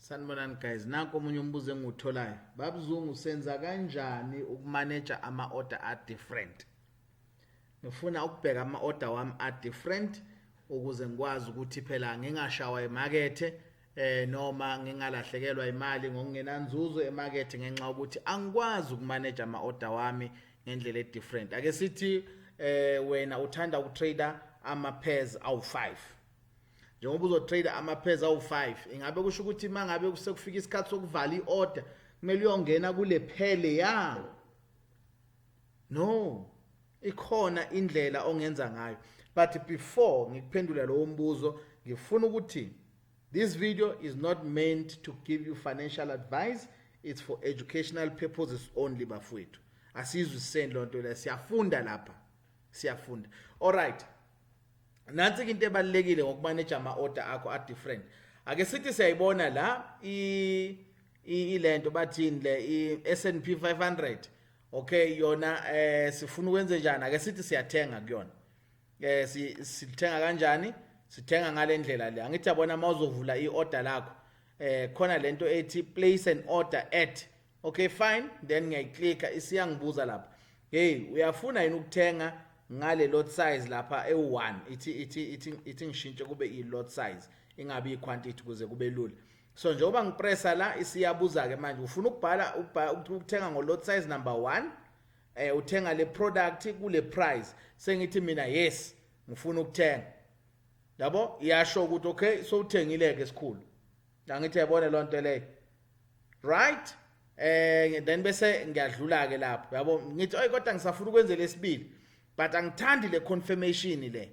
Sanibonani guys, nanku omunye umbuzo engiwutholayo. Babzungu, senza kanjani ukumanage ama-order a-different? Ngifuna ukubheka ama-order wami a-different ukuze ngikwazi ukuthi phela ngingashawa emakethe noma ngingalahlekelwa imali ngokungenanzuzo emakethe ngenxa yokuthi angikwazi ukumanage ama-order wami ngendlela e-different. Ake sithi wena uthanda ukutrader ama-pairs awu-5. Njengoba uzotrade ama-pairs awu-5, ingabe kusho ukuthi uma ngabe sekufika isikhathi sokuvala i-order kumele uyongena kule pair leya? No, ikhona indlela ongenza ngayo. But before ngikuphendula lowo mbuzo, ngifuna ukuthi this video is not meant to give you financial advice, it's for educational purposes only. Bafowethu, asizwisiseni loo nto leyo, siyafunda lapha, siyafunda. Alright, nansi into ebalulekile ngokumanage ama-order akho a-different. Ake sithi siyayibona la ilento bathini le, i-S&P 500. Okay, yona sifuna ukwenze njani? Ake sithi siyathenga kuyona. Sithenga kanjani? Sithenga ngale ndlela le. Angithi yabona, mawuzovula i-order lakho, khona lento ethi "place an order at". Okay, fine, then ngiyayiclicka, isiyangibuza lapha, "Hey, uyafuna yini ukuthenga ngale lot size lapha ewu1?" Ithi ngishintshe kube i lot size, ingabi i quantity, ukuze kube lula. So njengoba ngipressa la, isiyabuza ke manje, "Ufuna ukubhala ukuthenga ngo lot size number 1, uthenga le product kule price?" Sengithi mina, "Yes, ngifuna ukuthenga." Yabo, iyasho ukuthi, "Okay, so uthengile ke sikhulu." Angithi yabona lonto leyo? Right, then bese ngiyadlula ke lapho. Yabo, ngithi, "Oy, kodwa ngisafuna ukwenza lesibili, but angithandi le confirmation le,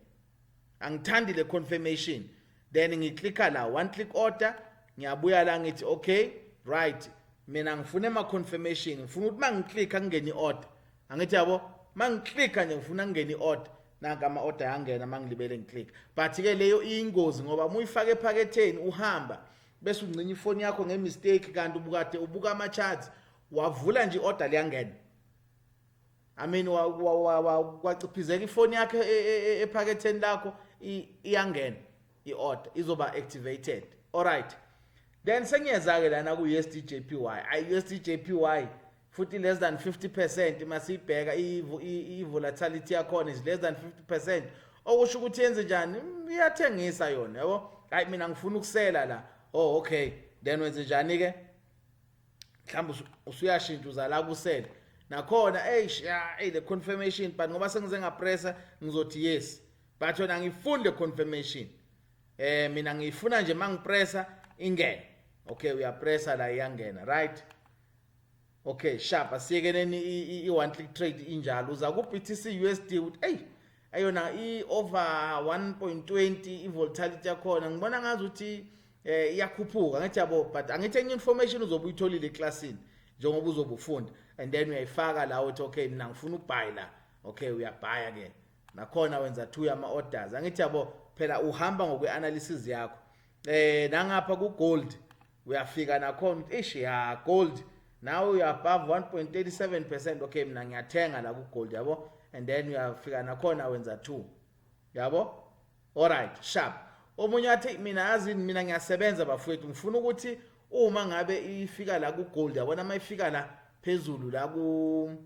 angithandi le confirmation." Then ngiclicka la one click order, ngiyabuya la, ngithi, "Okay, right, mina ngifuna ama confirmation, ngifuna ukuthi mangiclicka kungene iorder." Angithi yabo, mangiclicka nje ngifuna kungene iorder. Nanka ama order yangena mangilibele ngiclick. But ke leyo iyingozi, ngoba uma uyifaka ephaketheni uhamba bese ungcinya ifoni yakho ngemistake, kanti ubukade ubuka ama charts, wavula nje iorder liyangena. I mean, kwaciphizeka ifoni yakho ephaketheni lakho, iyangena i-order, izoba activated. Alright, then sengiyeza ke lana ku USD JPY. Ay, USD JPY futhi less than 50%. Masibheka i-volatility yakhona is less than 50%, okusho ukuthi yenze njani? Iyathengisa yona, yabo. Hayi, mina ngifuna ukusela la. Oh, okay, then wenze njani ke? Mhlawumbe usuyashintsha, uza la kusele nakhona. Eish, ya, hey, le confirmation, but ngoba sengize ngapressa, ngizothi yes, but wena ngifuni le confirmation, mina ngifuna nje mangipressa ingene. Okay, uyapressa la, iyangena. Right, okay, sharp. Asiyekeleni i one click trade injalo. Uza ku BTC USD, uthi, "Hey, ayona i over 1.20, i volatility yakhona ngibona ngazi ukuthi iyakhuphuka." Ngithi yabo, but angithi enye information uzobe uyitholile eclassini njengoba uzobe ufunda, and then uyayifaka la, uthi, "Okay, mina ngifuna ukubuy la." Okay, uyabhaya ke nakhona, wenza two yama orders. Angithi yabo, phela uhamba ngokwe analysis yakho. Nangapha ku gold uyafika nakhona, uthi, "Ish, ya, gold now you are above 1.37%. Okay, mina ngiyathenga la ku gold." Yabo, and then uyafika nakhona, wenza 2, yabo. Alright, sharp. Omunye athi, "Mina yazi, mina ngiyasebenza bafowethu, ngifuna ukuthi uma ngabe ifika la ku gold, yabona mayifika la phezulu la ku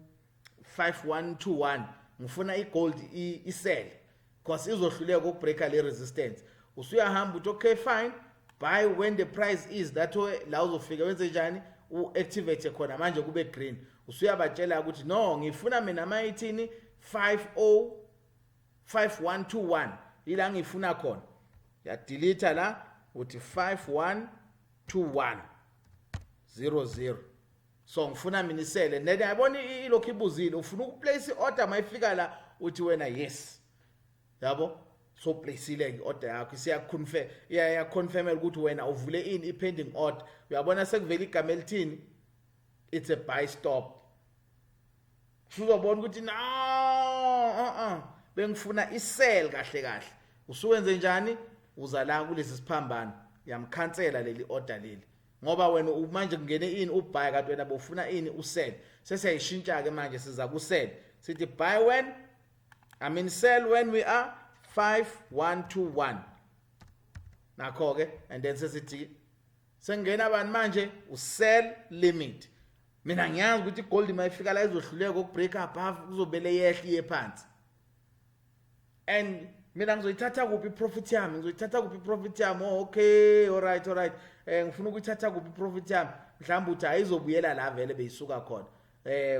5121, ngifuna igold isell because izohluleka ukubreaka le resistance." Usuyahamba uthi, "Okay, fine, buy when the price is that way." La uzofika wenze njani? U-activate khona manje kube green. Usuyabatshela ukuthi, "No, ngifuna mina mayithini 50 5121, ila ngifuna khona." Yadelete la, uthi 5121 00. So ngifuna mina isele. Then yabona, ilokhu ibuzile, "Ufuna ukuplace iorder mayifika la?" Uthi wena, "Yes." Yabo, so placeile ke order yakho, isiyaconfirm, iya confirm ukuthi wena uvule ini, i-pending order. Uyabona sekuvela igama elithini? It's a buy stop. Usuzobona ukuthi, "No, bengifuna isell kahle kahle." Usuwenze njani? Uza la kulesi siphambano, yamkhansela leli order leli, ngoba wena manje kungene ini? Ubuy. Kanti wena bofuna ini? Usell. Sesiyayishintsha ke manje, siza kusell, sithi buy when, I mean, sell when we are 5121 nakho ke, and then sesithi Sengena bani manje? Usell limit. Mina ngiyazi ukuthi igold mayifika la izohluleka ukubreak above, kuzobele yehle iye phansi. And mina ngizoyithatha kuphi iprofit yami? Ngizoyithatha kuphi iprofit yami? Oh, okay, all right. Ngifuna ukuyithatha kuphi iprofit yami? Mhlawumbe uthi ayizobuyela la vele beyisuka khona.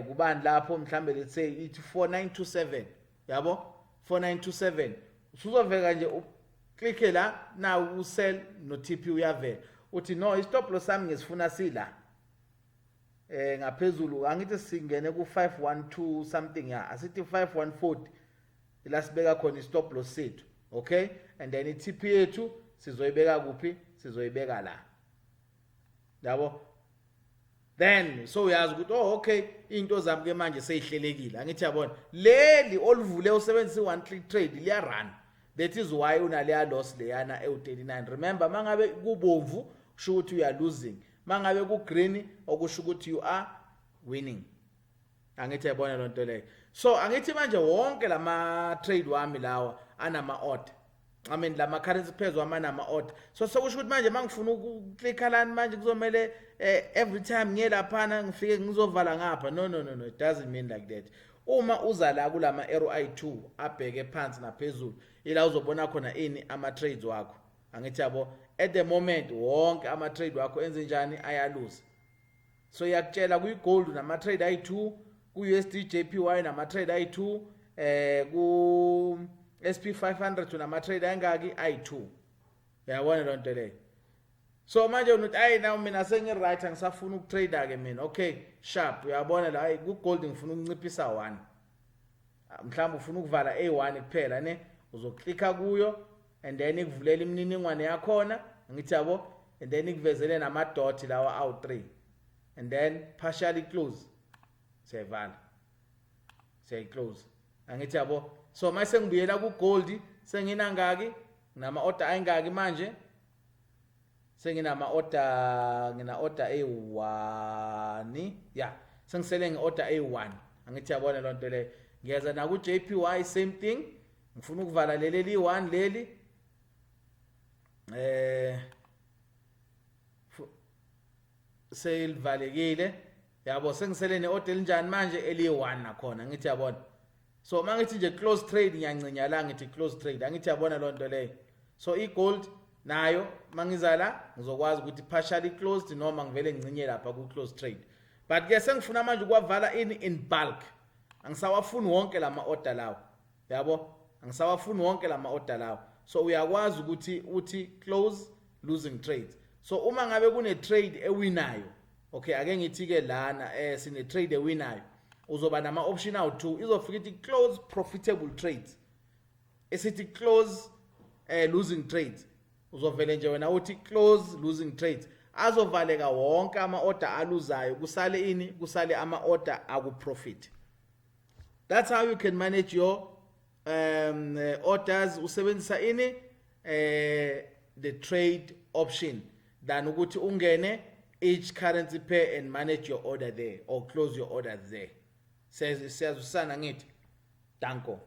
Kubani lapho? Mhlambe let's say ithi 4927, yabo, 4927. Usuzoveka nje uclick la, now usell no TP uyavela. Uthi no, istop loss sami ngisifuna sila ngaphezulu. Angithi singene ku 512 something, ya, asithi 5140 ila sibeka khona istop loss sethu. Okay, and then i-TP yethu sizoyibeka kuphi? Sizoyibeka la, yabo. Then so uyazi ukuthi, oh okay, into zami ke manje seyihlelekile. Angithi yabona, leli oluvule usebenzisa i-one click trade liya run. That is why unaleya loss leyana ewu-39. Remember, mangabe kubomvu kusho ukuthi you are losing, mangabe ku-green okusho ukuthi you are winning. Angithi yabona loo nto leyo? So angithi manje wonke lama trade wami lawa anama order, I mean, lama currency pairs wami anama order. So sokusho ukuthi manje mangifuna ukuklikha lani manje kuzomele every time ngiye laphana ngifike ngizovala ngapha? No, no, no, no, it doesn't mean like that. Uma uza la kulama arrow ayi2 abheke phansi naphezulu, ila uzobona khona ini? Ama trades wakho. Angithi yabo, at the moment wonke ama trade wakho enze njani? Ayaluza. So iyakutshela kuyi-gold nama-trade ayi-2, ku-USD JPY nama-trade ayi-2, ku SP 500 nama-trade ayingaki? Ayi-2. Uyabona loo nto leyo? So manje unothi, ayi, now mina sengi-right, angisafuni ukutrade ke mina. Okay, sharp. Uyabona la, ayi, ku-gold ngifuna ukunciphisa 1, mhlawumbe ufuna ukuvala A1 kuphela, ne uzoklikha kuyo and then ikuvulela imininingwane yakhona. Ngithi yabo, and then ikuvezele nama dot lawa awu3 and then partially close, siyayivala, siyayiclose. Angithi yabo? So mase ngibuyela ku gold, senginangaki? Nginama order ayingaki manje? Senginama order, ngina order eyi-1, ya, sengisele nge-order eyi-1. Angithi yabona loo nto leyo? Ngiyeza naku JPY, same thing, ngifuna ukuvala leli eli-1 leli, selivalekile, yabo. Sengisele ne-order elinjani manje? Eliyi-1 nakhona. Ngithi yabona? So mangithi nje close trade, ngiyancinya la, ngithi close trade. Angithi yabona loo nto leyo? So i-gold nayo mangiza la ngizokwazi ukuthi partially closed noma ngivele ngincinye lapha ku close trade. But ke sengifuna manje ukwavala in bulk, angisawafuni wonke lama order lawo, yabo, angisawafuni wonke lama order lawo. So uyakwazi ukuthi uthi close losing trades. So uma ngabe kune trade ewinayo, okay, ake ngithi ke lana sine trade ewinayo, uzoba nama option awu2. Izofika ithi close profitable trades, esithi close losing trades. Uzovele nje wena uthi close losing trades, azovaleka wonke ama order aluzayo, kusale ini? Kusale ama order aku profit. That's how you can manage your orders usebenzisa ini? The trade option, than ukuthi ungene each currency pair and manage your order there or close your orders there. Siyazwisana ngithi? Danko.